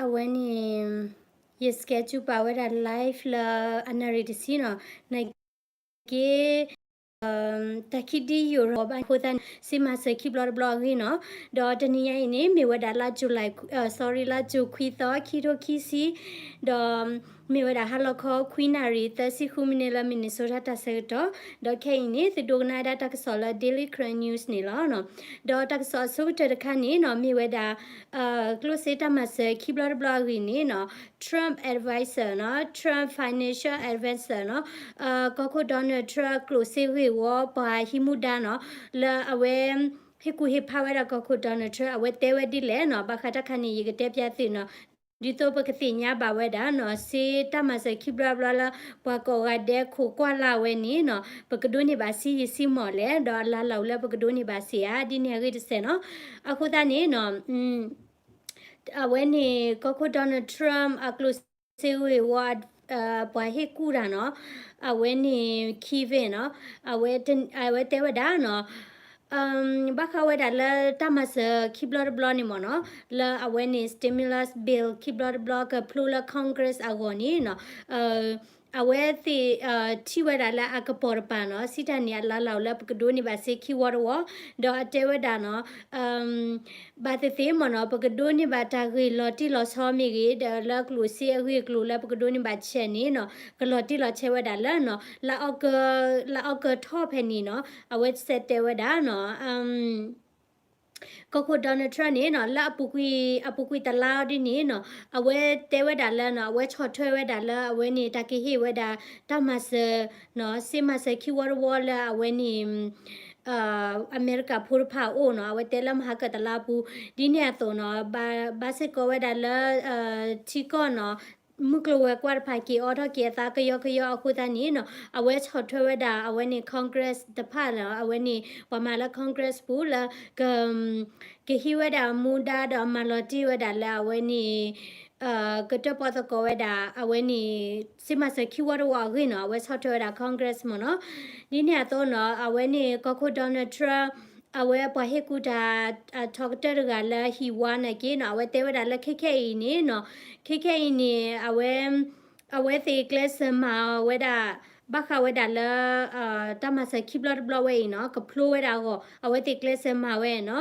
အဝဲန့ၣ် ယ schedule ပာ်ဝဲဒၣ် live လၢအနၣ်ရံၣ်တဆံနီၤ, နာ်က့ တၢ်ခံဒံယိာ်ရၤဘၣ်အဃိသတးန့ၣ် စ့မၤစၢၤခံဘျီတဘျီအဂ့ၢ်နီၤ, ဒီးတနံၤညါအံၤန့ၣ် မ့ၢ်ဝဲဒၣ်လါ July ခွံ sorry လါ June ခွံသီ ခံထိခံဆံ, ဒီး မ့ၢ်ဝဲဒၣ်ဟါလီၤခီခွံနၣ်ရံၣ်သၢဆံဃုမံးနံးလၢ Minnesota တၢ်ဆၢကတီၢ်, ဒီးခဲအံၤန့ၣ် သုဒိကနၣ်ဝဲဒၣ်တၢ်ကစီၣ်လၢ Daily Karen News န့ၣ်လီၤ. ဒီးတၢ်ကစီၣ်အဆိကတၢၢ်တခါန့ၣ်နီၤ မ့ၢ်ဝဲဒၣ် ကျိၣ်စ့တၢ်မၤစၢၤခံဘျီတဘျီအဂ့ၢ်န့ၣ်နီၤ Trump advisor နီၤ Trump financial advisor နီၤ ကီၢ်ခိၣ် Donald Trump ကျိၣ်စ့ဂ့ၢ်ဝီပှၤဟံးမူဒါနီၤ လၢအဝဲ ဟ့ၣ်ကူၣ်ဟ့ၣ်ဖးဝဲဒၣ်ကီၢ်ခိၣ် Donald Trump အဝဲတဲဝဲဒ်လဲၣ်နီၤ ဘၣ်ဃးတၢ်ခါန့ၣ် ယကတဲပၠးသုနီၤ, ဒ်သိးပကသ့ၣ်ညါဘၣ်ဝဲဒၣ်နီၤ စ့တၢ်မၤစၢၤခံဘျီတဘျီလၢ ပှၤကိးဂၤဒဲးခိးကွၢ်လၢ်ဝဲန့ၣ်နီၤ ပကဒိးန့ၢ်ဘၣ်စ့ယံာ်စ့မီၢ်လဲၣ် ဒီးအလၤလီၢ်အိၣ်လၢပကဒိးန့ၢ်ဘၣ်စ့ဧါ ဒ်န့ၣ်အဂ့ၢ်တစဲးနီၤ, အဃိသတးန့ၣ်နီၤ အဝဲန့ၣ် ကီၢ်ခိၣ် Donald Trump အကျိၣ်စ့ဂ့ၢ်ဝီ ပှၤဟ့ၣ်ကူၣ်တၢ်နီၤ, အဝဲန့ၣ် Kevin နီၤ, အဝဲတဲဝဲဒၣ်နီၤ, ဘၣ်ဃးဝဲဒၣ်လၢတၢ်မၤစၢၤခံဘျီတဘျီန့ၣ်မ့ၢ်နီၤ, လၢအဝဲန့ၣ် stimulus bill ခံဘျီတဘျီကဖျိလၢ Congress အဂီၢ်န့ၣ်နီၤ အဝဲသ့ၣ်ထံၣ်ဝဲဒၣ်လၢအကပီၤတပၤနီၤ, စံးတၢ်န့ၣ် အလၤလီၢ်အိၣ်လၢပကဒိးန့ၢ်ဘၣ်စ့ခံဝီတဝီ, ဒီးအတဲဝဲဒၣ်နီၤ, ဘၣ်သ့ၣ်သ့ၣ်မ့ၢ်နီၤ ပကဒိးန့ၢ်ဘၣ်တၢ်ဂ့ၢ်လီၤတံၢ်လီၤဆဲးမ့ၢ်ဂ့ၤ, ဒီးလၢကျိၣ်စ့အဂ့ၢ်အကျိၤလၢပကဒိးန့ၢ်ဘၣ်ဆဲးန့ၣ်နီၤ, ကလီၤတံၢ်လီၤဆဲးဝဲဒၣ်လၢနီၤ, လၢ August ထီၣ်ဖဲန့ၣ်နီၤ, အဝဲစဲးတဲဝဲဒၣ်နီၤ ကီၢ်ခိၣ် Donald Trump န့ၣ်နီၤ လၢအပူၤကွံာ် အပူၤကွံာ်တလါအီၤဒ်န့ၣ်နီၤ, အဝဲတဲဝဲဒၣ်လၢနီၤ, အဝဲဆီၣ်ထွဲဝဲဒၣ်လၢအဝဲန့ၣ် တၢ်ကဟ့ၣ်ဝဲဒၣ် တၢ်မၤစၢၤနီၤ, စ့မၤစၢၤခံဝီတဝီလၢအဝဲန့ၣ် အမဲရကၤဖိတဖၣ်အအိၣ်နီၤ, အဝဲတဲလၢမဟါကတလါပူၤ, ဒ်န့ၣ်အသိးနီၤ, ဘၣ်စ့ၢ်ကီးဝဲဒၣ်လၢ ထံကီၢ်နီၤ, မုၢ်ကျိၤဝဲၤကွာ်တဖၣ်က့ၤအိးထီၣ်က့ၤအသးကယီကယီအဃိသတးန့ၣ်နီၤ, အဝဲဆီၣ်ထွဲဝဲဒၣ် အဝဲန့ၣ် Congress တဖၣ်လီၤ, အဝဲန့ၣ် ပှၤမၤလၢ Congress ပူၤလၢ က ကဟ့ၣ်ဝဲဒၣ်မူဒါဒီးမၤလီၤတံၢ်ဝဲဒၣ်လၢအဝဲန့ၣ် ကတၢၣ်ပီၣ်သကိးဝဲဒၣ် အဝဲန့ၣ် စ့မၤစၢၤခံဝီတဝီအဂ့ၢ်နီၤ, အဝဲဆီၣ်ထွဲဝဲဒၣ် Congress မ့ၢ်နီၤ, ဒ်န့ၣ်အသိးနီၤ, အဝဲန့ၣ် ကီၢ်ခိၣ် Donald Trump အဝဲပှၤဟ့ၣ်ကူၣ်တၢ် အထီကတၢၢ်တဂၤလၢဟံၣ်ဝါနာ်က့နီၤ, အဝဲတဲဝဲဒၣ်လၢခဲခဲအံၤန့ၣ်နီၤ, ခဲခဲအံၤန့ၣ် အဝဲ အဝဲသ့ၣ်ကျဲးစၢးမၤဝဲဒၣ် ဘၣ်ဃးဝဲဒၣ်လၢ တၢ်မၤစၢၤခံဘျီတဘျီဝဲအံၤနီၤ, ကဖျိဝဲဒၣ်အဂီၢ် အဝဲသ့ၣ်ကျဲးစၢးမၤဝဲနီၤ,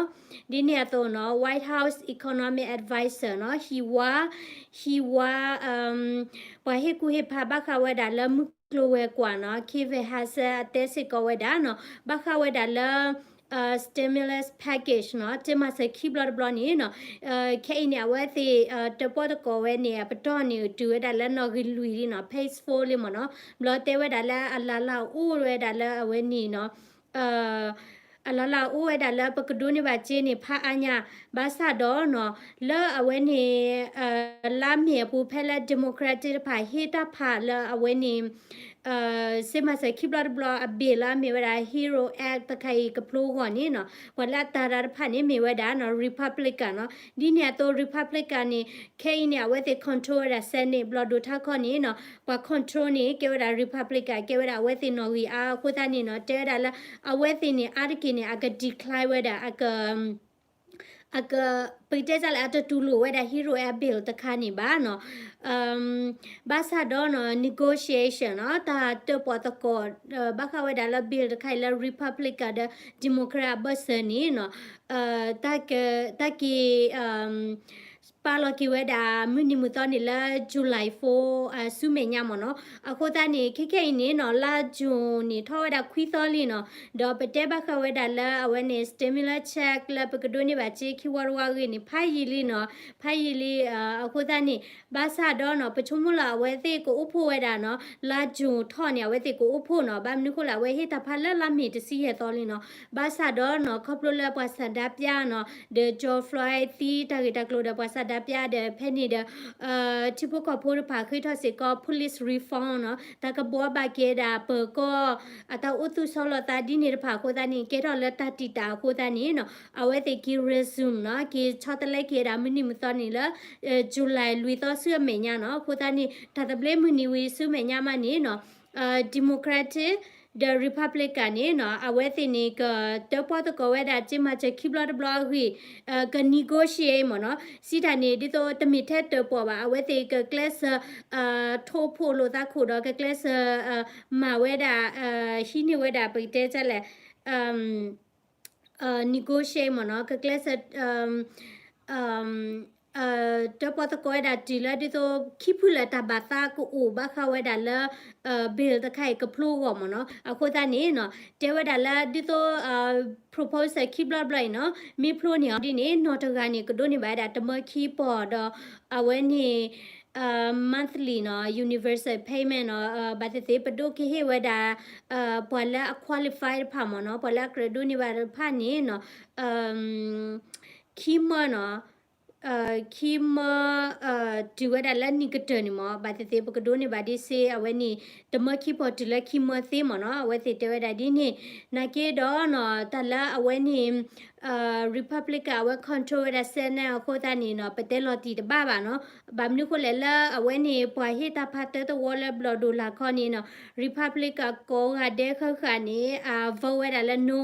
ဒ်န့ၣ်အသိးနီၤ White House Economic Advisor နီၤ, ဟံၣ်ဝါ ဟံၣ်ဝါ ပှၤဟ့ၣ်ကူၣ်ဟ့ၣ်ဖးဘၣ်ဃးဝဲဒၣ်လၢမုၢ်ကျိၤဝဲၤကွာ်နီၤ, Kevin Hassett အတဲစ့ၢ်ကီးဝဲဒၣ်နီၤ, ဘၣ်ဃးဝဲဒၣ်လၢ stimulus package နီၤ, တၢ်မၤစၢၤခံဘျီတဘျီန့ၣ်နီၤ, ခဲအံၤန့ၣ် အဝဲသ့ၣ် တၢၣ်ပီၣ်သကိးဝဲန့ၣ် အပတီၢ်န့ၣ် တုၤဝဲဒၣ်လၢနီၣ်ဂံၢ်လွံၢ်လံနီၤ, phase four လံမ့ၢ်နီၤ, ဘျီတဲဝဲဒၣ်လၢအလၤလၢအိၣ်ဝဲဒၣ်လၢအဝဲန့ၣ်နီၤ အလၤလၢအိၣ်ဝဲဒၣ်လၢပကဒိးန့ၢ်ဘၣ်စ့န့ၣ် ဖးအါညါ, ဘၣ်ဆၣ်ဒီးနီၤ, လၢအဝဲန့ၣ် လါမ့ၤအပူၤ ဖဲလၢ Democrat တဖၣ်ဟ့ၣ်တၢ်ဖးလၢအဝဲန့ၣ် စ့မၤစၢၤခံဘျီတဘျီအ bill လၢအမ့ၢ်ဝဲဒၣ် ဟံးရိၣ် Act တခါအံၤကဖျိအဂီၢ်န့ၣ်နီၤ, ပှၤလၢအတာ်တၢ်တဖၣ်န့ၣ်မ့ၢ်ဝဲဒၣ်နီၤ Republican နီၤ, ဒ်န့ၣ်အသိး Republican န့ၣ် ခဲအံၤန့ၣ် အဝဲသ့ၣ် control ဝဲဒၣ် Senate ဘျီဒိးထါခီန့ၣ်နီၤ, ပှၤ control န့ၣ် ကဲဝဲဒၣ် Republican ကဲဝဲဒၣ်အဝဲသ့ၣ်နီၣ်ဂံၢ်အါအဃိသတးန့ၣ်နီၤ, တဲဝဲဒၣ်လၢ အဝဲသ့ၣ်န့ၣ် အါတက့ၢ်န့ၣ် အက decline ဝဲဒၣ် အက အက ပကတဲစ့ၢ်လၢအတတူၢ်လိာ်ဝဲဒၣ် ဟံးရိၣ် Act bill တခါန့ၣ်ဘၣ်နီၤ, ဘၣ်ဆၣ်ဒီးနီၤ negotiation နီၤ တၢ်တၢၣ်ပီၣ်သကိး ဘၣ်ဃးဝဲဒၣ်လၢ bill တခါအံၤလၢ Republican ဒီး Democrat အဘၢၣ်စၢၤန့ၣ်နီၤ, တၢ်က တၢ်က့ၤ ပာ်လီၤက့ၤဝဲဒၣ် မုၢ်နံၤမုၢ်သီန့ၣ်လၢ July four ဆူမဲာ်ညါမ့ၢ်နီၤ, အဃိသတးန့ၣ် ခဲခဲအံၤန့ၣ်နီၤ လါ June န့ၣ် ထီၣ်ဝဲဒၣ်ခွံသီလံနီၤ, ဒီးပတဲဘၣ်ဃးဝဲဒၣ်လၢအဝဲန့ၣ် stimulus check လၢပကဒိးန့ၢ်ဘၣ်စ့ခံဝီတဝီအဂ့ၢ်န့ၣ် ဖးယံာ်လံနီၤ, ဖးယံာ်လံ, အဃိသတးန့ၣ် ဘၣ်ဆၣ်ဒီးနီၤ ပဆိကမိၣ်လၢအဝဲသ့ၣ်ကအိၣ်ဖှိၣ်ဝဲဒၣ်နီၤ လါ June ထီၣ်န့ၣ် အဝဲသ့ၣ်ကအိၣ်ဖှိၣ်နီၤ, ဘၣ်မနုၤဃိလၢအဝဲဟ့ၣ်တၢ်ဖးလၢလါမ့ၤတဆံယဲၢ်သီလံနီၤ, ဘၣ်ဆၣ်ဒီးနီၤ ခီဖျိလၢပှၤဆန္ဒပြနီၤ ဒီး George Floyd သံတၢ်ဂ့ၢ်တၢ်ကျိၤဒီးပှၤဆန္ဒပြဒီး ဖဲန့ၣ်ဒီး ထံဖိကီၢ်ဖိတဖၣ်ဃ့ထီၣ်စ့ၢ်ကီး police reform နီၤ, တၢ်ကဘှီဘၣ်က့ၤဒၣ်ပၢၤကီၢ် အတၢ်အိၣ်သူၣ်ဆီလီၤသးဒ်န့ၣ်တဖၣ်အဃိသတးန့ၣ် ကဲထီၣ်လၢတၢ်တံာ်တာ်အဃိသတးန့ၣ်နီၤ အဝဲသ့ၣ်က့ၤ resume နီၤ က့ၤဆီတလဲက့ၤဒၣ်မုၢ်နံၤမုၢ်သီန့ၣ်လၢ July လွံၢ်သီဆူအမဲာ်ညါနီၤ, အဃိသတးန့ၣ် တၢ်သဘျ့မုၢ်နံၤဝံၤဆူမဲာ်ညါမးန့ၣ်နီၤ Democratic ဒီး Republican န့ၣ်နီၤ အဝဲသ့ၣ်န့ၣ် ကတၢၣ်ပီၣ်သကိးဝဲဒၣ် စ့မၤစၢၤခံဘျီတဘျီအဂ့ၢ် က negotiate မ့ၢ်နီၤ, စံးတၢ်န့ၣ် ဒ်သိးတမ့ၢ်ထဲတၢၣ်ပီၣ်ဘၣ်, အဝဲသ့ၣ်ကကျဲးစၢး ထိၣ်ဖိးလိာ်သးခိၣ်ဒီး ကကျဲးစၢး မၤဝဲဒၣ် ဟံးန့ၢ်ဝဲဒၣ် ပကတဲဒ်လဲၣ် negotiate မ့ၢ်နီၤ, ကကျဲးစၢး တၢၣ်ပီၣ်သကိးဝဲဒၣ်တုၤလၢဒ်သိး ခံဖုလၢာ်တၢ်ဘၣ်သးကအိၣ်ဘၣ်ဃးဝဲဒၣ်လၢ bill တခါအံၤကဖျိအဂီၢ်မ့ၢ်နီၤ. အဃိသတးန့ၣ်နီၤ တဲဝဲဒၣ်လၢဒ်သိး proposal ခံဘျီတဘျီအံၤနီၤ မ့ၢ်ဖျိန့ၢ်အီၤဒ်န့ၣ် နီၢ်တဂၤန့ၣ် ကဒိးန့ၢ်ဘၣ်ဝဲဒၣ်တမၢခံပီၢ်ဒီး အဝဲန့ၣ် monthly နီၤ universal payment နီၤ, ဘၣ်သ့ၣ်သ့ၣ် ပဒိၣ်ကဟ့ၣ်ဝဲဒၣ် ပှၤလၢအ qualify တဖၣ်မ့ၢ်နီၤ, ပှၤလၢအကြၢးဒိးန့ၢ်ဘၣ်တဖၣ်န့ၣ်နီၤ ခံမၢနီၤ, ခံမၢ တုၤဝဲဒၣ်လၢနံၣ်ကတၢၢ်န့ၣ်မ့ၢ် ဘၣ်သ့ၣ်သ့ၣ် ပကဒိးန့ၢ်ဘၣ်ဒ်စ့ အဝဲန့ၣ် တမၢခံပီၢ်တုၤလၢခံမၢသ့မ့ၢ်နီၤ, အဝဲသ့ၣ်တဲဝဲဒၣ်ဒ်န့ၣ်. နာ်က့ဒီးနီၤ တၢ်လၢအဝဲန့ၣ် Republican အဝဲ control ဝဲဒၣ် Senate အဃိသတးန့ၣ်နီၤ ပတဲလီၤတံၢ်တဘၣ်ဘၣ်နီၤ. ဘၣ်မနုၤဃိလဲၣ် လၢအဝဲန့ၣ် ပှၤဟ့ၣ်တၢ်ဖးတၢၢ်သဝီလၢဘျီၣ်ဒိၣ်လာ်ခီန့ၣ်နီၤ Republican ကိးဂၤဒဲးဃၣ်ဃၣ်န့ၣ် အ vote ဝဲဒၣ်လၢ no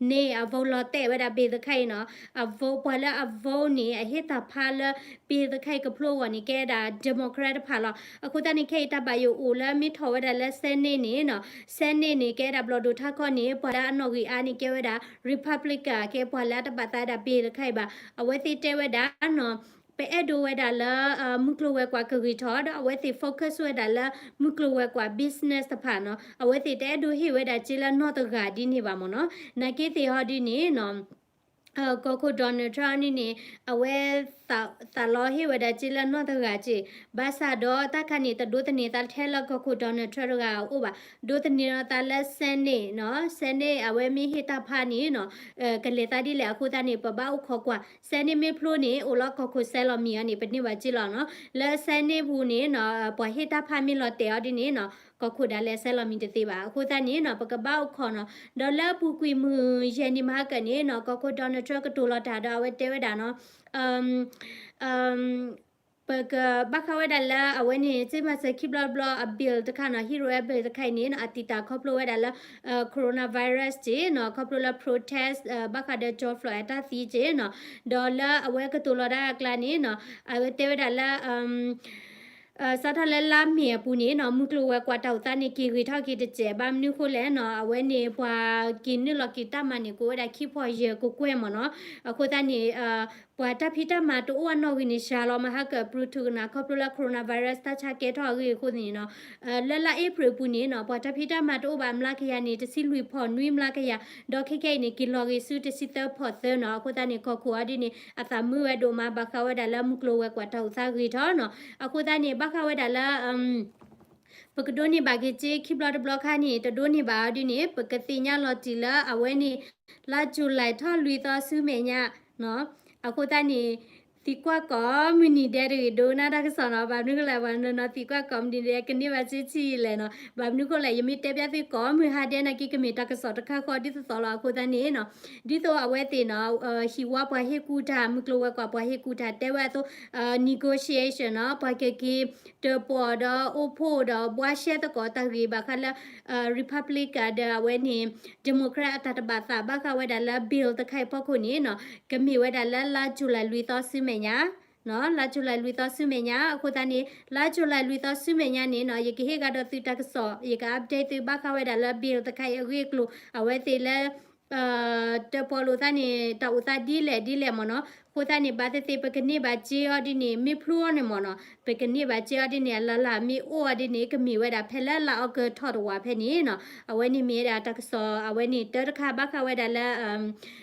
နီၤ, န့ၢ်အ vote လီၤတဲာ်ဝဲဒၣ် bill တခါအံၤနီၤ, အ vote ပှၤလၢအ vote န့ၣ် အဟ့ၣ်တၢ်ဖးလၢ bill တခါအံၤကဖျိအဂီၢ်န့ၣ် ကဲဒၣ် Democrat တဖၣ်လီၤ. အဃိသတးန့ၣ် ခဲအံၤတၢ်ဘၣ်ယိၣ်အိၣ်လၢမ့ၢ်ထီၣ်ဝဲဒၣ်လၢ Senate န့ၣ်နီၤ, Senate န့ၣ် ကဲဒၣ်ဘျီၣ်ဒိၣ်ထါခီန့ၣ် ပှၤလၢအနီၣ်ဂံၢ်အါန့ၣ် ကဲဝဲဒၣ် Republican ကဲပှၤလၢအတဘၣ်သးဒၣ် bill တခါအံၤဘၣ်. အဝဲသ့ၣ်တဲဝဲဒၣ်နီၤ ပအဲၣ်ဒိးဝဲဒၣ်လၢ မုၢ်ကျိၤဝဲၤကွာ်ကဂ့ၤထီၣ်ဒီး အဝဲသ့ၣ် focus ဝဲဒၣ်လၢ မုၢ်ကျိၤဝဲၤကွာ် business တဖၣ်နီၤ, အဝဲသ့ၣ်တအဲၣ်ဒိးဟ့ၣ်ဝဲဒၣ်စ့လၢနီၢ်တဂၤဒ်န့ၣ်ဘၣ်မ့ၢ်နီၤ. နာ်က့သ့ၣ်ဟီဒ်န့ၣ်နီၤ ကီၢ်ခိၣ် Donald Trump န့ၣ်န့ၣ် အဝဲ သးလီဟ့ၣ်ဝဲဒၣ်စ့လၢနီၢ်တဂၤစ့ၢ်, ဘၣ်ဆၣ်ဒီးတၢ်ခါန့ၣ် တဒိးသန့ၤသးထဲလၢကီၢ်ခိၣ် Donald Trump တဂၤအအိၣ်ဘၣ်, ဒိးသန့ၤလီၤသးလၢ Senate နီၤ, Senate အဝဲမ့ၢ်ဟ့ၣ်တၢ်ဖးန့ၣ်နီၤ ကလဲၤသးဒ်လဲၣ်. အဃိသတးန့ၣ် ပဘၣ်အိၣ်ခိးကွၢ် Senate မ့ၢ်ဖျိန့ၣ် အိၣ်လၢကီၢ်ခိၣ်စဲလီၤမံၤအီၤန့ၣ် ပန့ၢ်ဘၣ်စ့လီၤနီၤ. လၢ Senate ပူၤန့ၣ်နီၤ ပှၤဟ့ၣ်တၢ်ဖးမ့ၢ်လီၤတဲာ်အီၤဒ်န့ၣ်နီၤ ကီၢ်ခိၣ်ဒၣ်လဲာ်စဲလီၤမံၤတသ့ဘၣ်. အဃိသတးန့ၣ်နီၤ ပကဘၣ်အိၣ်ခိးနီၤ, ဒီးလၢအပူၤကွံာ်မုၢ်ယဲၢ်နံၣ်မဟါကၢန့ၣ်နီၤ ကီၢ်ခိၣ် Donald Trump ကတိၤလီၤတၢ်ဒီးအဝဲတဲဝဲဒၣ်နီၤ ပကဘၣ်ဃးဝဲဒၣ်လၢအဝဲန့ၣ် စ့မၤစၢၤခံဘျီတဘျီအ bill တခါနီၤ ဟံးရိၣ်ဝဲ bill တခါအံၤန့ၣ်နီၤ အတံာ်တာ်ခီဖျိဝဲဒၣ်လၢ coronavirus က့နီၤ, ခီဖျိလၢ protest ဘၣ်ဃးဒီး George Floyd အတၢ်သံက့နီၤ, ဒီးလၢအဝဲကတိၤလီၤတၢ်အကျါန့ၣ်နီၤ အဝဲတဲဝဲဒၣ်လၢ စးထီၣ်လၢလါမ့ၤအပူၤန့ၣ်နီၤ မုၢ်ကျိၤဝဲၤကွာ်တၢ်အိၣ်သးန့ၣ် က့ၤဂ့ၤထီၣ်က့ၤတစဲး, ဘၣ်မနုၤဃိလဲၣ်နီၤ အဝဲန့ၣ် ပှၤက့ၤနုာ်လီၤက့ၤတၢ်မၤန့ၣ် ကအိၣ်ဝဲဒၣ်ခံဖီယဲၢ်ကကွဲၢ်မ့ၢ်နီၤ. အဃိသတးန့ၣ် ပှၤတၢ်ဖံးတၢ်မၤတအိၣ်အနီၣ်ဂံၢ်န့ၣ် စှၤလီၤမဟါကၢ ပြူၤထူၣ်ကနၣ် ခီဖျိလၢ coronavirus တၢ်ဆါကဲထီၣ်အဂ့ၢ်အဃိန့ၣ်နီၤ လၢလါအ့ဖြ့ၣ်အပူၤန့ၣ်နီၤ ပှၤတၢ်ဖံးတၢ်မၤတအိၣ်ဘၣ်အမျးကယၤန့ၣ် တဆံလွံၢ်ဖီၣ်နွံမျးကယၤ, ဒီးခဲကနံၣ်အံၤန့ၣ် က့ၤလီၤဂ့ၤဆူတဆံသၢဖီၣ်သၢနီၤ. အဃိသတးန့ၣ် ကီၢ်ခိၣ်အီၤဒ်န့ၣ် အသးမုာ်ဝဲဒိၣ်မး ဘၣ်ဃးဝဲဒၣ်လၢမုၢ်ကျိၤဝဲၤကွာ်တၢ်အိၣ်သးဂ့ၤထီၣ်နီၤ. အဃိသတးန့ၣ် ဘၣ်ဃးဝဲဒၣ်လၢ ပကဒိးန့ၢ်ဘၣ်က့ၤစ့ခံဘျီတဘျီခါန့ၣ် တဒိးန့ၢ်ဘၣ်အီၤဒ်န့ၣ် ပကသ့ၣ်ညါလီၤတံၢ်လၢအဝဲန့ၣ် လါကၠူၤလံထီၣ်လွံၢ်သီဆူမဲာ်ညါနီၤ. အဃိသတးန့ၣ် သံကွၢ်ကိးမုၢ်နံၤဒဲးတဂ့ၤ ဒိကနၣ်တၢ်ကစီၣ်နီၤ. ဘၣ်မနုၤဃိလဲၣ် ပှၤနီၤနီၤသံကွၢ်ကိးမုၢ်နံၤဒဲး ကန့ၢ်ဘၣ်စ့ဆံးလဲၣ်နီၤ. ဘၣ်မနုၤဃိလဲၣ် ယမ့ၢ်တဲပျးသုကိးမုၢ်ဟါဒဲးနာ်က့ ကမ့ၢ်တၢ်ကစီၣ်တခါဃီဒ်သိးသိးလီၤ. အဃိသတးန့ၣ်နီၤ ဒ်သိးအဝဲသ့ၣ်နီၤ ဟံၣ်ဝါပှၤဟ့ၣ်ကူၣ်တၢ် မုၢ်ကျိၤဝဲၤကွာ်ပှၤဟ့ၣ်ကူၣ်တၢ် တဲဝဲအသိး negotiation နီၤ ပှၤကက့ၤတၢၣ်ပီၣ်ဒီးအိၣ်ဖှိၣ်ဒီးဘှါရှဲသကိးတၢ်ဂ့ၢ်ဘၣ်ဃးလၢ Republican ဒီးအဝဲန့ၣ် Democrat အတၢ်တဘၣ်သးဘၣ်ဃးဝဲဒၣ်လၢ bill တခါအံၤဖီခိၣ်န့ၣ်နီၤ ကမ့ၢ်ဝဲဒၣ်လၢလါကၠူၤလံလွံၢ်သီဆူမဲာ်ညါ လါကၠူၤလံလွံၢ်သီဆူမဲာ်ညါ. အဃိသတးန့ၣ် လါကၠူၤလံလွံၢ်သီဆူမဲာ်ညါန့ၣ်နီၤ ယကဟ့ၣ်ဂၤဒီးသုတၢ်ကစီၣ် ယက update သုဘၣ်ဃးဝဲဒၣ်လၢ bill တခါအံၤအဂ့ၢ်အကျိၤ အဝဲသ့ၣ်လၢ တၢၣ်ပီၣ်လိာ်သးန့ၣ် တၢ်အိၣ်သးဒ်လဲၣ်ဒ်လဲၣ်မ့ၢ်နီၤ. အဃိသတးန့ၣ် ဘၣ်သ့ၣ်သ့ၣ် ပကန့ၢ်ဘၣ်စ့အီၤဒ်န့ၣ် မ့ၢ်ဖျိအီၤန့ၣ်မ့ၢ်နီၤ ပကန့ၢ်ဘၣ်စ့အီၤဒ်န့ၣ် အလၢ်လၢ်မ့ၢ်အိၣ်အီၤဒ်န့ၣ် ကမ့ၢ်ဝဲဒၣ်ဖဲလၢလါအီကူးထီၣ်တဝာ်ဖဲန့ၣ်နီၤ. အဝဲန့ၣ်မ့ၢ်ဝဲဒၣ်တၢ်ကစီၣ် အဝဲန့ၣ်တၢ်တခါဘၣ်ဃးဝဲဒၣ်လၢ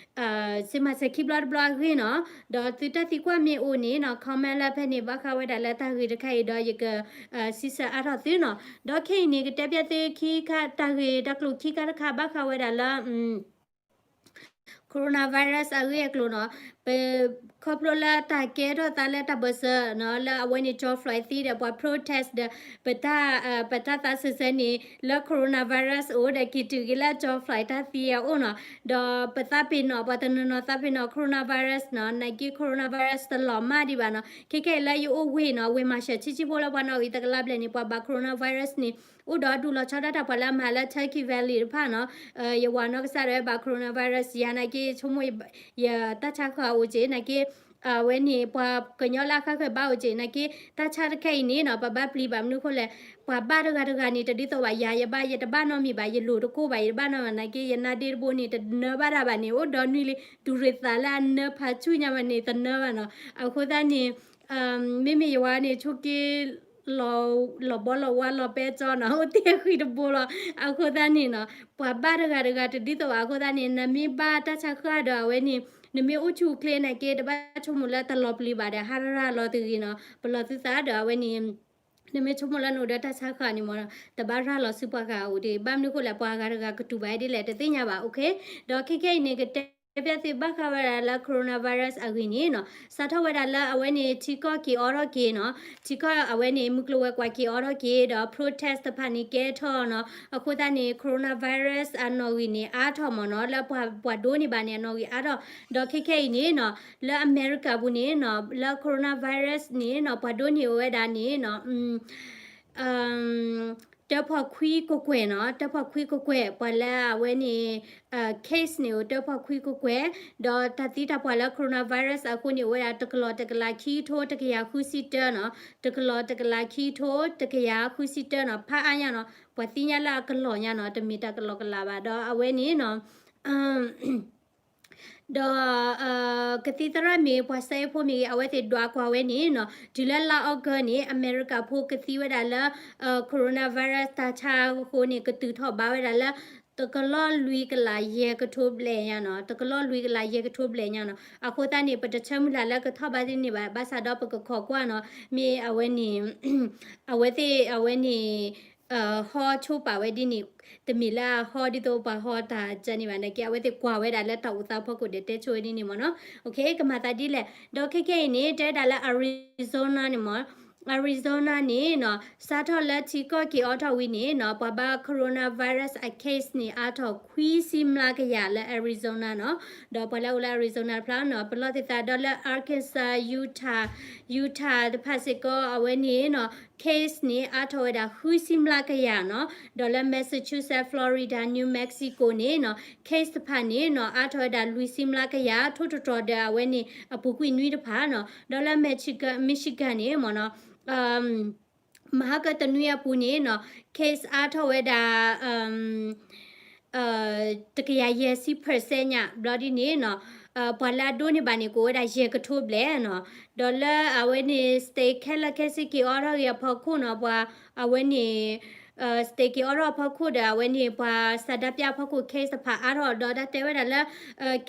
စ့မၤစၢၤခံဘျီတဘျီအဂ့ၢ်နီၤ. ဒီးသုတၢ်သံကွၢ်မ့ၢ်အိၣ်န့ၣ်နီၤ comment လၢဖဲန့ၣ် ဘၣ်ဃးဝဲဒၣ်လၢတၢ်ဂ့ၢ်တခါအံၤဒီး ယက စံးဆၢအါထီၣ်သုနီၤ. ဒီးခဲအံၤန့ၣ် ကတဲပျးသုခံခါ တၢ်ဂ့ၢ်တၢ်ကျိၤခံခါတခါ ဘၣ်ဃးဝဲဒၣ်လၢ coronavirus အဂ့ၢ်အကျိၤနီၤ. ပ ခီဖျိလၢတၢ်ကဲထီၣ်သးလၢတၢ်ဘၢၣ်စၢၤနီၤ လၢအဝဲန့ၣ် George Floyd သံဒီး ပှၤ protest ဒီး ပတၢ် ပတၢ်သးစဲစဲန့ၣ် လၢ coronavirus အိၣ်ဒီး က့ၤတုၤက့ၤလၢ George Floyd တၢ်သံအအိၣ်နီၤ, ဒီးပသးပ့ၤနီၣ် ပှၤတနီၤနီၤသးပ့ၤနီၣ် coronavirus နီၤ နာ်က့ coronavirus တလီၤမၢ်ဒံးဘၣ်နီၤ. ခဲခဲအံၤလၢယအိၣ်ဝ့ၢ်နီၤ ဝ့ၢ်မၤရှးဆံးဆံးဖိလၢပှၤနီၣ်ဂံၢ်တကလးဘျဲၣ်န့ၣ် ပှၤဘၣ် coronavirus န့ၣ် အိၣ်ဒီးဒူၣ်လီၤဆီဒၣ်တၢ် ပှၤလၢအမၤလၢ Turkey Valley တဖၣ်နီၤ, ယဝၤနီၢ်ကစၢ်ဒီးဘၣ် coronavirus ယၤနာ်က့ ဆိကမိၣ် ယတၢ်ဆါဃၢၤအိၣ်က့ၤနာ်က့ အဝဲန့ၣ် ပှၤကညီလၢအဃၣ်ဃၢၤဘၣ်အိၣ်က့ၤနာ်က့ တၢ်ဆါတခါအံၤန့ၣ်နီၤ ပဘၣ်ပျံၤဘၣ်မနုၤအဃိလဲၣ်, ပှၤဘၣ်တဂၤတဂၤန့ၣ် တဒ်သိးဘၣ် ယၤယဘၣ် ယတဘၣ်နီတမံၤဘၣ် ယလိၤတကိၢ်ဘၣ် ယတဘၣ်နီတမံၤနာ်က့ ယနါဒ့တဘိန့ၣ် တနၢဘၣ်တၢ်ဘၣ်န့ၣ် အိၣ်ဒီးနွံလံ တူၢ်ရ့ၣ်သးလၢအနၢဖးဆူၣ်ညါဘၣ်န့ၣ် တနၢဘၣ်နီၤ. အဃိသတးန့ၣ် မ့မ့ၢ်ယဝၤန့ၣ် ဆိက့ လီၤဘီလီၤဝါလီၤပဲကၠီနီၤ အိၣ်တ့ၢ်ဃံတဘိလီၤ. အဃိသတးန့ၣ်နီၤ ပှၤဘၣ်တဂၤတဂၤတဒ်သိးဘၣ် အဃိသတးန့ၣ် နမ့ၢ်ဘၣ်တၢ်ဆါဃၢ်ဒီးအဝဲန့ၣ် နမ့ၢ်အိၣ်ဆူၣ်အိၣ်ချ့နာ်က့ တဘၣ်ဆိကမိၣ်လၢတလီၤပျံၤဘၣ်ဒီး ဟးရၤလီၤတဂ့ၤနီၤ ပလီၢ်သုသးဒီးအဝဲန့ၣ် နမ့ၢ်ဆိကမိၣ်လၢနအိၣ်ဒီးတၢ်ဆါဃၢ်န့ၣ်မ့ၢ်နီၤ တဘၣ်ရၤလီၤဆူပှၤဂၤအအိၣ်ဒံး ဘၣ်မနုၤအဃိလဲၣ် ပှၤဂၤတဂၤကတူၢ်ဘၣ်ဒ်လဲၣ် တသ့ၣ်ညါဘၣ် okay. ဒီးခဲခဲအံၤန့ၣ် ကတဲဖျါသုဘၣ်ဃးဝဲဒၣ်လၢ coronavirus အဂ့ၢ်န့ၣ်နီၤ စးထီၣ်ဝဲဒၣ်လၢအဝဲန့ၣ် ထံကီၢ်က့ၤအိးထီၣ်က့ၤနီၤ ထံကီၢ်အဝဲန့ၣ် မုၢ်ကျိၤဝဲၤကွာ်က့ၤအိးထီၣ်က့ၤ ဒီး protest တဖၣ်န့ၣ်ကဲထီၣ်နီၤ အဃိသတးန့ၣ် coronavirus အနီၣ်ဂံၢ်န့ၣ် အါထီၣ်မ့ၢ်နီၤ လၢပှၤ ပှၤဒိးန့ၢ်ဘၣ်န့ၣ် အနီၣ်ဂံၢ်အါထီၣ် ဒီးခဲခဲအံၤန့ၣ်နီၤ လၢအမဲရကၤပူၤန့ၣ်နီၤ လၢ coronavirus န့ၣ်နီၤ ပှၤဒိးန့ၢ်ဝဲဒၣ်န့ၣ်နီၤ တၢဖီၣ်ခွံကကွဲၢ်နီၤ တၢဖီၣ်ခွံကကွဲၢ် ပှၤလၢအဝဲန့ၣ် case န့ၣ်အိၣ်တၢဖီၣ်ခွံကကွဲၢ် ဒီးတၢ်သံတၢ်ပှၢ်လၢ coronavirus အဃိန့ၣ် အိၣ်ဝဲဒၣ်တကလီၢ်တကလးခံကထိတကယၤဃုဆံတၢနီၤ တကလီၢ်တကလးခံကထိတကယၤဃုဆံတၢနီၤ ဖးအါညါနီၤ ပှၤသံညါလၢအကလီၢ်ညါနီၤ တမ့ၢ်တၢ်ကလီၢ်ကလးဘၣ် ဒီးအဝဲန့ၣ်နီၤ ဒီး ကသံၣ်သရၣ်မ့ၢ်ဂ့ၤ ပှၤစဲအ့ၣ်ဖိမ့ၢ်ဂ့ၤ အဝဲသ့ၣ်ဒွးကွၢ်ဝဲန့ၣ်နီၤ တုၤလၢလါအီကူးန့ၣ် အမဲရကၤဖိကသံဝဲဒၣ်လၢ coronavirus တၢ်ဆါအဃိန့ၣ် ကတုၤထီၣ်ဘၣ်ဝဲဒၣ်လၢ တကလီၢ်လွံၢ်ကလးယဲၢ်ကထိဘျဲၣ်ညါနီၤ တကလီၢ်လွံၢ်ကလးယဲၢ်ကထိဘျဲၣ်ညါနီၤ အဃိသတးန့ၣ် ပတဆၢမုၢ်လၢ်လၢကထီၣ်ဘးသ့န့ၣ်ဘၣ် ဘၣ်ဆၣ်ဒီးပကခိးကွၢ်နီၤ မ့ၢ်အဝဲန့ၣ် အဝဲသ့ၣ်အဝဲန့ၣ် ဟီဆိပာ်ဝဲဒ်န့ၣ် တမ့ၢ်လၢအဟီဒ်သိးပှၤဟီတၢ်ကၢန့ၣ်ဘၣ် နာ်က့ အဝဲသ့ၣ်ကွၢ်ဝဲဒၣ်လၢတၢ်အိၣ်သးဖီခိၣ်ဒီးတဲဆိဝဲဒ်န့ၣ်မ့ၢ်နီၤ okay ကမၤသးဒ်လဲၣ် ဒီးခဲခဲအံၤန့ၣ် တဲဝဲဒၣ်လၢ Arizona န့ၣ်မ့ၢ် Arizona န့ၣ်နီၤ စးထီၣ်လၢထံကီၢ်က့ၤအိးထီၣ်ဝံၤန့ၣ်နီၤ ပှၤဘၣ် coronavirus အ case န့ၣ် အါထီၣ်ခွံဆံမျးကယၤလၢ Arizona နီၤ ဒီးပှၤလၢအအိၣ်လၢ Arizona တဖျၢၣ်နီၤ ပလီၢ်သ့ၣ်သးဒီးလၢ Arkansas, Utah, Utah တဖၣ်စ့ၢ်ကီး အဝဲန့ၣ်နီၤ case န့ၣ် အါထီၣ်ဝဲဒၣ်ဃုဆံမျးကယၤနီၤ ဒီးလၢ Massachusetts, Florida, New Mexico န့ၣ်နီၤ case တဖၣ်န့ၣ်နီၤ အါထီၣ်ဝဲဒၣ်လွံၢ်ဆံမျးကယၤ ထိၣ်တတြီၤဒီးအဝဲန့ၣ် အပူၤကွံာ်နွံတဖၣ်နီၤ ဒီးလၢ Michigan, Michigan န့ၣ်မ့ၢ်နီၤ မဟါကတနွံအပူၤန့ၣ်နီၤ case အါထီၣ်ဝဲဒၣ် တကယၤယဲၢ်ဆံ percent ညါ ဘျီဒ်န့ၣ်နီၤ ပှၤလၢအဒိးန့ၢ်ဘၣ်န့ၣ် ကအိၣ်ဝဲဒၣ်ယဲၢ်ကထိဘျဲၣ်နီၤ ဒီးလၢအဝဲန့ၣ် state ခဲလၢာ်ခဲဆ့က့ၤအိးထီၣ်ဂ့ၤအဖီခိၣ်နီၤ ပှၤအဝဲန့ၣ် state က့ၤအိးထီၣ်အဖီခိၣ်ဒီး အဝဲန့ၣ် ပှၤဆန္ဒပြအဖီခိၣ် case တဖၣ်အါထီၣ် ဒီးတၢ်တဲဝဲဒၣ်လၢ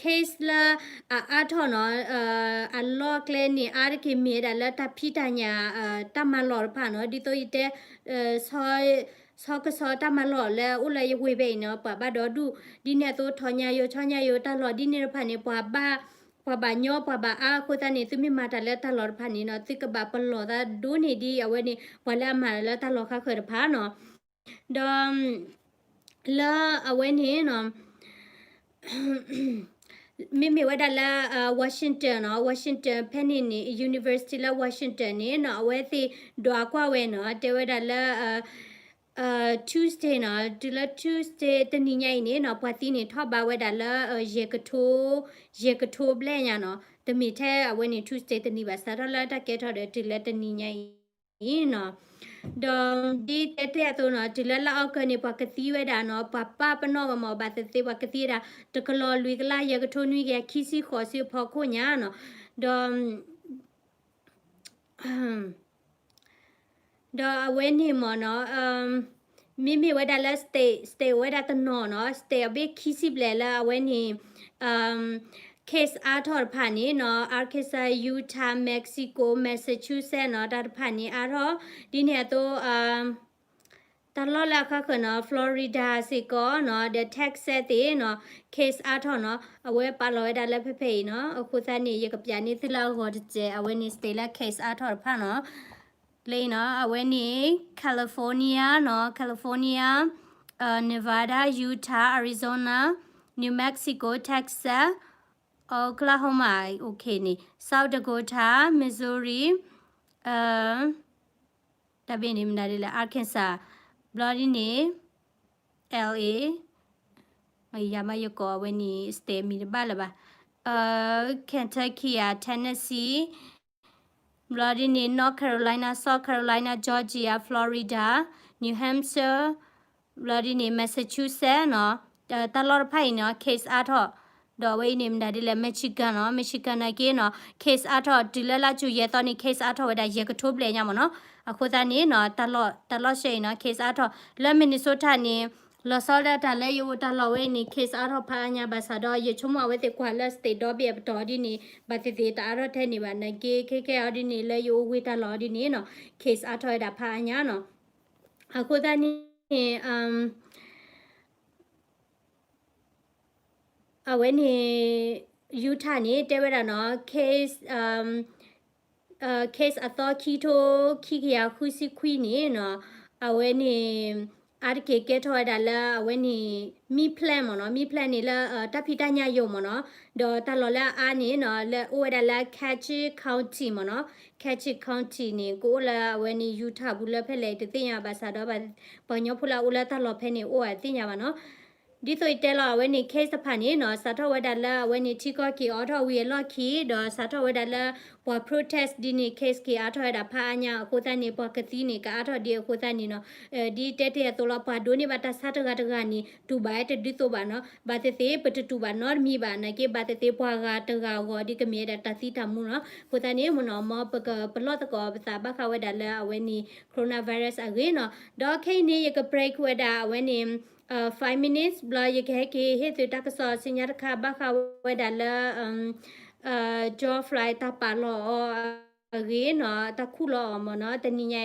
case လၢ အအါထီၣ်နီၤ အလီၢ်ကျဲန့ၣ် အါတက့ၢ်မ့ၢ်ဝဲဒၣ်လၢတၢ်ဖံးတၢ်ညၣ် တၢ်မၤလီၢ်တဖၣ်နီၤ ဒ်သိးယတဲ ဆီကစီၤတၢ်မၤလီၢ်လၢအိၣ်လၢယဝ့ၢ်ဘဲအံၤနီၤ ပှၤဘၣ်ဒီဒူၣ် ဒ်န့ၣ်အသိး ထီၣ်ညါယိၤ ဆီညါယိၤ တၢ်လီၢ်ဒ်န့ၣ်တဖၣ်န့ၣ် ပှၤဘၣ် ပှၤဘၣ်ညီ ပှၤဘၣ်အါအဃိသတးန့ၣ် သုမ့ၢ်မၤတၢ်လၢတၢ်လီၢ်တဖၣ်န့ၣ်နီၤ သုကဘၣ်ပလီၢ်သးဒိၣ်န့ၢ်ဒ်အဝဲန့ၣ် ပှၤလၢအမၤတၢ်လၢတၢ်လီၢ်ခါဃၢၤတဖၣ်နီၤ ဒီး လၢအဝဲန့ၣ်နီၤ မ့မ့ၢ်ဝဲဒၣ်လၢ Washington နီၤ Washington ဖဲန့ၣ်န့ၣ် University လၢ Washington န့ၣ်နီၤ အဝဲသ့ၣ်ဒွးကွၢ်ဝဲနီၤ တဲဝဲဒၣ်လၢ Tuesday နီၤ တုၤလၢ Tuesday တနံၤညါအံၤန့ၣ်နီၤ ပှၤသံန့ၣ်ထီၣ်ဘးဝဲဒၣ်လၢ ယဲၢ်ကထိ ယဲၢ်ကထိဘျဲၣ်ညါနီၤ တမ့ၢ်ထဲအဝဲန့ၣ် Tuesday တနံၤဘၣ် စးထီၣ်လၢတၢ်ကဲထီၣ်ဒီးတုၤလၢတနံၤညါအံၤ အံၤနီၤ ဒီးဒ်တဲတဲအသိးနီၤ တုၤလၢလါအီကူးန့ၣ် ပှၤကသံဝဲဒၣ်နီၤ ပှၤပာ်ပနီၣ်ဝဲမ့ၢ်ဘၣ်သ့ၣ်သ့ၣ် ပှၤကသံဝဲဒၣ် တကလီၢ်လွံၢ်ကလးယဲၢ်ကထိနွံကယၤခံဆံဃိးဆံအဖီခိၣ်ညါနီၤ ဒီး ဒီးအဝဲန့ၣ်မ့ၢ်နီၤ မ့မ့ၢ်ဝဲဒၣ်လၢ state state ဝဲဒၣ်တနီၤနီၤ state အဘ့ၣ်ခံဆံဘျဲၣ်လၢအဝဲန့ၣ် case အါထီၣ်တဖၣ်န့ၣ်နီၤ Arkansas, Utah, Mexico, Massachusetts နီၤ တၢ်တဖၣ်န့ၣ်အါထီၣ် ဒ်န့ၣ်အသိး တၢ်လီၢ်လၢအဃၣ်ဃၢၤနီၤ Florida စ့ၢ်ကီးနီၤ ဒီး Texas သ့ၣ်နီၤ case အါထီၣ်နီၤ အဝဲပာ်လီၤဝဲဒၣ်လၢဖဲဖဲအံၤနီၤ. အဃိသတးန့ၣ် ယကပျးန့ၢ်သုလၢအဂီၤတစဲး အဝဲန့ၣ် state လၢ case အါထီၣ်တဖၣ်နီၤ. လၢအံၤနီၤ အဝဲန့ၣ် California နီၤ California, Nevada, Utah, Arizona, New Mexico, Texas, Oklahoma, okay န့ၣ် South Dakota, Missouri, တၢ်ဘ့ၣ်န့ၣ်မနုၤဒ်လဲၣ် Arkansas, ဘျီဒ်န့ၣ် LA, ယၤမးယကိးအဝဲန့ၣ် state မံၤတဘၣ်လၢၤဘၣ်, Kentucky ဧါ Tennessee, ဘျီဒ်န့ၣ် North Carolina, South Carolina, Georgia, Florida, New Hampshire, ဘျီဒ်န့ၣ် Massachusetts နီၤ, တၢ်လီၢ်တဖၣ်အံၤနီၤ case အါထီၣ်, ဒီးအဝဲအံၤန့ၣ်မနုၤဒ်လဲၣ် Michigan နီၤ, Michigan နာ်က့နီၤ case အါထီၣ် တုၤလၢလါယူၤယဲၢ်သီန့ၣ် case အါထီၣ်ဝဲဒၣ်ယဲၢ်ကထိဘျဲၣ်ညါမ့ၢ်နီၤ. အဃိသတးန့ၣ်နီၤ တၢ်လီၢ် တၢ်လီၢ်ရှဲအံၤနီၤ case အါထီၣ်, လၢ Minnesota န့ၣ် လီၤဆီဒၣ်တၢ်လၢယအိၣ်တၢ်လီၢ်ဝဲအံၤန့ၣ် case အါထီၣ်ဖးအါညါဘၣ်ဆၣ်ဒီး ယဆိကမိၣ်အဝဲသ့ၣ်ကွၢ်လၢ state ဒီဘ့ၣ်အပတီၢ်ဒ်န့ၣ် ဘၣ်သ့ၣ်သ့ၣ်တအါထီၣ်ထဲန့ၣ်ဘၣ် နာ်က့ ခဲခဲအံၤဒ်န့ၣ် လၢယအိၣ်ဝ့ၢ်တၢ်လီၢ်ဒ်န့ၣ်နီၤ case အါထီၣ်ဝဲဒၣ်ဖးအါညါနီၤ. အဃိသတးန့ၣ် အဝဲန့ၣ် Utah န့ၣ် တဲဝဲဒၣ်နီၤ case, case အသီခံထိခံကယၤဃုဆံခွံန့ၣ်နီၤ အဝဲန့ၣ် အါတက့ၢ်ကဲထီၣ်ဝဲဒၣ်လၢအဝဲန့ၣ် မံဖျဲၣ်မ့ၢ်နီၤ, မံဖျဲၣ်န့ၣ်လၢ တၢ်ဖံးတၢ်ညၣ်ယိာ်မ့ၢ်နီၤ, ဒီးတၢ်လီၢ်လၢအအါန့ၣ်နီၤ လၢအိၣ်ဝဲဒၣ်လၢ Cache County မ့ၢ်နီၤ, Cache County န့ၣ် ကအိၣ်လၢအဝဲန့ၣ် Utah ပူၤလၢဖဲလဲၣ်တသ့ၣ်ညါဘၣ်ဆၣ်ဒီး ပှၤကညီဖိလၢအအိၣ်လၢတၢ်လီၢ်ဖဲန့ၣ် အိၣ်ဝဲတသ့ၣ်ညါဘၣ်နီၤ. ဒ်သိးယတဲလီၤ အဝဲန့ၣ် case တဖၣ်န့ၣ်နီၤ စးထီၣ်ဝဲဒၣ်လၢအဝဲန့ၣ် ထံကီၢ်က့ၤအိးထီၣ်ဝံၤအလီၢ်ခံ ဒီးစးထီၣ်ဝဲဒၣ်လၢ ပှၤ protest ဒ်န့ၣ် case က့ၤအါထီၣ်ဝဲဒၣ်ဖးအါညါအဃိသတးန့ၣ် ပှၤကသံန့ၣ် ကအါထီၣ်ဒ်အဃိသတးန့ၣ်နီၤ, ဒ်တဲတ့ၢ်အသိးလီၤ ပှၤဒိးန့ၢ်ဘၣ်တၢ်ဆါတဂၤတဂၤန့ၣ် တူၢ်ဘၣ်ဝဲတဒုးသိးဘၣ်နီၤ, ဘၣ်သ့ၣ်သ့ၣ် ပတတူၢ်ဘၣ်နီတမံၤဘၣ် နာ်က့ ဘၣ်သ့ၣ်သ့ၣ် ပှၤဂၤတဂၤအဂီၢ်ဒ်ကမ့ၢ်ဝဲဒၣ်တၢ်သံတၢ်မူနီၤ. အဃိသတးန့ၣ်မ့ၢ်နီၤ မ်ပကပလီၢ်သကိးပသးဘၣ်ဃးဝဲဒၣ်လၢအဝဲန့ၣ် coronavirus အဂ့ၢ်နီၤ. ဒီးခဲအံၤန့ၣ် ယက break ဝဲဒၣ်အဝဲန့ၣ် five minutes ဘျီယကဟဲက့ၤဟ့ၣ်သုတၢ်ကစီၣ်ဆူညါတခါ ဘၣ်ဃးဝဲဒၣ်လၢ George Floyd တၢ်ပာ်လီၤအီၤအဂ့ၢ်နီၤ, တၢ်ခူၣ်လီၤအီၤမ့ၢ်နီၤ, တနံၤညါ